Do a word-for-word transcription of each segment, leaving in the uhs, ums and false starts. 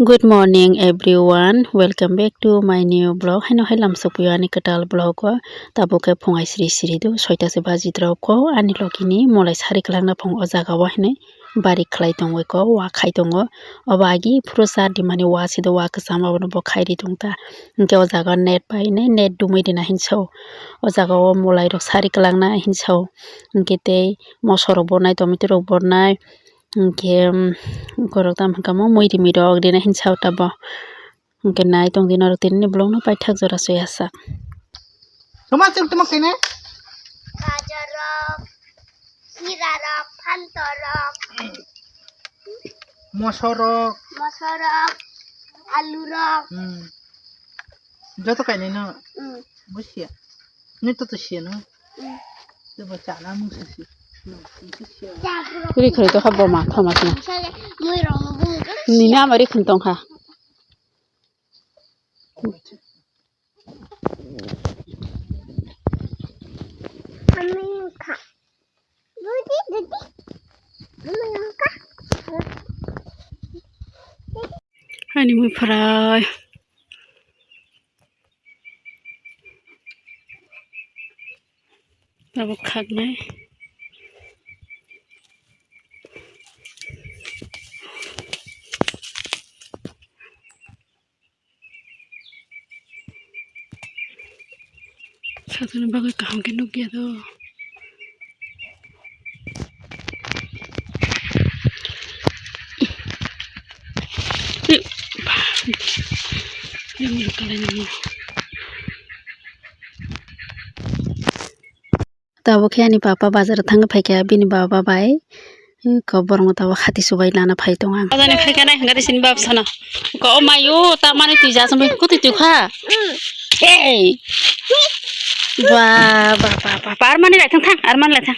Good morning everyone, welcome back to my new vlog. Haino hai lamsok pio ani kwtal vlog o. Tabuk khe phung ai sri sri do, soita se baji drop ko ani logi ni molai sari kwlangna phung o jaga o hinui bari khlai tongwi ko, wa khai tongo. Obo agi phuru sar di mani wa si do, wa kwcham abono bo khai ri tong ta. Hinkhe o jaga o net pai hinui net dumui rina hinsa o. O jaga o molai rok sari kwlangna hinsa o. Hinkhe tei moso rok bornai, tomato rok bornai. Hinkhe, um, borok tamo hinkhe omo mui rimi rok rina hinsa o tabok. Hinkhe nai tong di norok tini ni vlog no paithak jora soya sak. Toma chwng toma kene? Gajar rok, kira rok, phanto rok. Moso rok. Moso rok, alu rok. Hmm. Joto kainai no? Hmm. Bo siya. Nini to to siya no? Hmm. Bo chana mung si si. Kuri khuri to kha bo ma thoma thoma. Mui rok no bung. Nini ama ri khun tong kha. Ami kha. Ani mui phrai. Tabuk khaknai. Sajani bagwi kaham khe nukya do. Tabuk khe ani papa bazar o thangwi phaikha bini baba bai, ko borokno tabuk hati chubai lana phai tongo ang. Bazar ni phaikha nai hwnkhe sini baba sana. Ko o mayo ta mani twi ja sumbai kuti twi kha. Ei. Ba ba ba ba ba, ar mani lai thang thang, ar mani lai thang.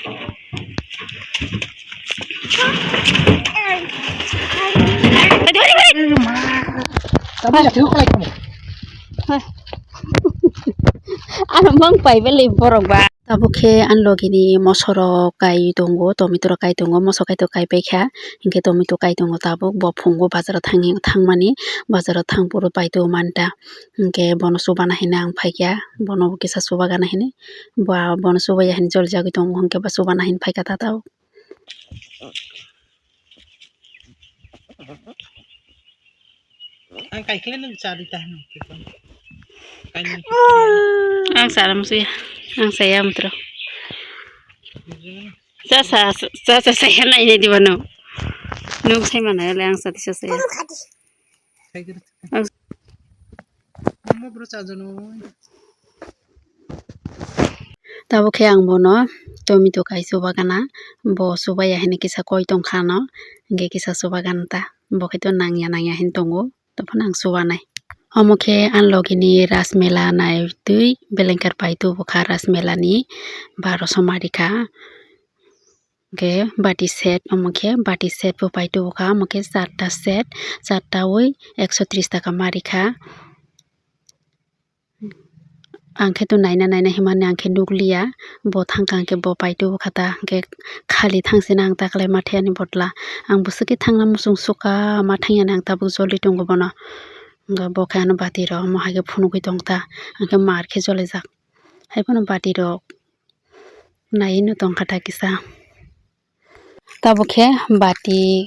Ano mang pai belai borok ba. Tabuk khe ani logi ni moso rok kai tongo, tomato rok kai tongo, moso kai to kai paikha, hinkhe tomato kai tongo tabuk, bo phungo bazar o thangwi, thangmani, bazar o thang phuru paito manta, hinkhe bono chubana hinwi ang phaikha, bono bo kisa chubagana hinwi, ba bono chubaiya hinwi jolijagwi tongo, hinkhe bo chubana hinwi phaikha ta tabuk. Ang kaikhle nung cha di ta nung. Ang cha ram si, ang saya mutro. Cha sa, cha sa saya nai nai di bano. Nung sai mana le ang sa di sa saya. Ang Tabuk khe ang bono tomato kai chubagana, bo chubaiya hinwi kisa koi tongkha ano, hinkhe kisa chubagana ta, bo khe to nangya nangya hinwi tongo, tei phano ang chubanai. Omo khe ani logi ni Rajmela naitwi belengkar pai tubukha Rajmela ni baroso marikha. Hwnkhe bati set, omo khe bati set bo pai tubukha, omo khe charta set, charta wi ekso tris taka ma rikha. Ang khe to naina naina hinmani ang khe nukliya, bo thangkha hwnkhe bo pai tubukha ta, hwnkhe khali thangsina ang taklai ma thai ani botla. Ang bwswk khe thangna muchung sukha ma thangya ni ang tabuk joli tongo bono. Hwnkhe bo khe ano bati rok omo hai khe phunugwi tong ta, hwnkhe mar khe jolijak. Hai phano bati rok naiwi no tongkha ta kisa. Tabuk khe bati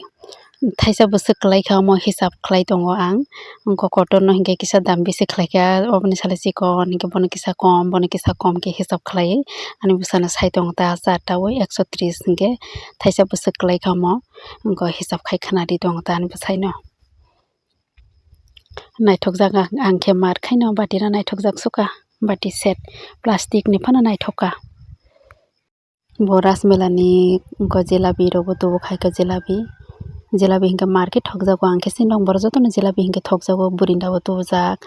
thaisa bwswk kwlai kha, omo hisab khlai tongo ang. Wngkha kotor no hinkhe kisa dam bisi khlai kha, oboni salo chikon hinkhe bono kisa kom, bono kisa kom khe hisab khlaiwi ani bwsano sai tongo ta, charta wi ekso tris hinkhe thaisa bwswk kwlai kha omo, wngkha hisab khai khna ri tongo ta ani bwsaino. Naithokjak ang, ang khe mar khaino bati no naithokjak sukha, bati set plastic ni phano naithok kha. Bo Rajmela ni wngkha jelabi rok bo tubu khai kha jelabi, jelabi hinkhe mar khe thokjago, ang khe sinilok borok jotono jelabi hinkhe thokjago, burinda bo tubujak,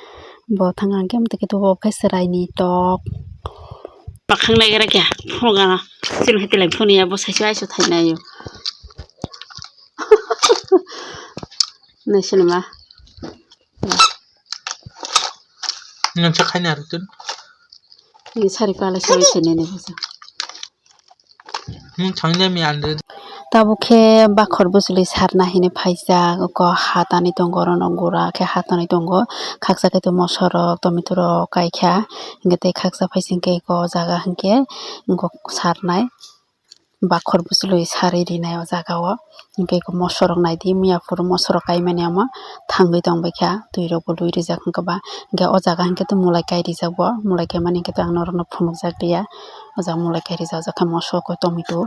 bo thang ang khe amtwkhe tubu obo khe chwraini tok. Bakhang naigra khe phunukgana chini hai tilai phunukya bo saichung aichuk thainai o. Naisinima. Nang sa khaina rutun. Ni sari pala sari sene ne basa. Hmm, thangna mi ande. Tabuk khe bakhor bwchwlwi sarna hinwi phaijak, oko hatani tongo, oro no gura khe hatani tongo, khaksa khe tei moso rok, tomato rok kaikha, hinkhe tei khaksa phaising khe eko o jaga hinkhe eko sarnai. Bakhor bwchwlwi sarwi rinai o jaga o. Hinkhe eko moso rok naidi, miya phuru moso rok kaimani omo thangwi tongbaikha, twi rok bo lui rijak hinkhe ba. Hinkhe o jaga hinkhe tei mulai kai rijak bo, mulai kaimani hinkhe tei ang norokno phunukjak liya. O jaga mulai kai rijak, o jaga khe moso khe tomato.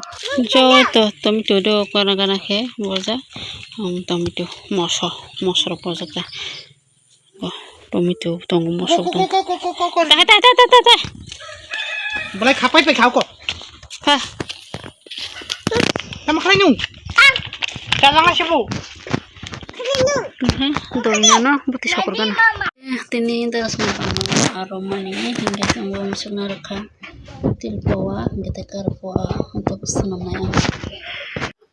Joto tomato do gana gana khe bojak, um, tomato moso, moso rok bojak da. Bo, tomato tongo, moso tongo. Taha, taha, taha, taha, taha. Belai khapai pai khao ko. Ha. Tama khlai nung. Dalang asi bu. Mhm, doi nano, buti sokur gana. Eh, tini das mani aro mani, hingga tangwa musuk na rakha. Til powa, hingga tekar powa, untuk senam naya.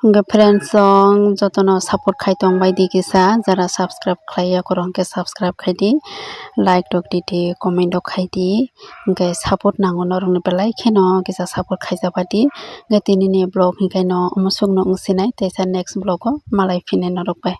Hwnkhe friends, chwng jotono support khai tong bai di kisa, jara subscribe khlai ya, khoro hwnkhe subscribe khai di, like rok di di, comment rok khai di, hwnkhe support nango norokni belai kheno kisa support khai jaba di. Hwnkhe tinini vlog hwnkhe no omo sukno wng sinai, teisa next vlog o malai phinai norok bai.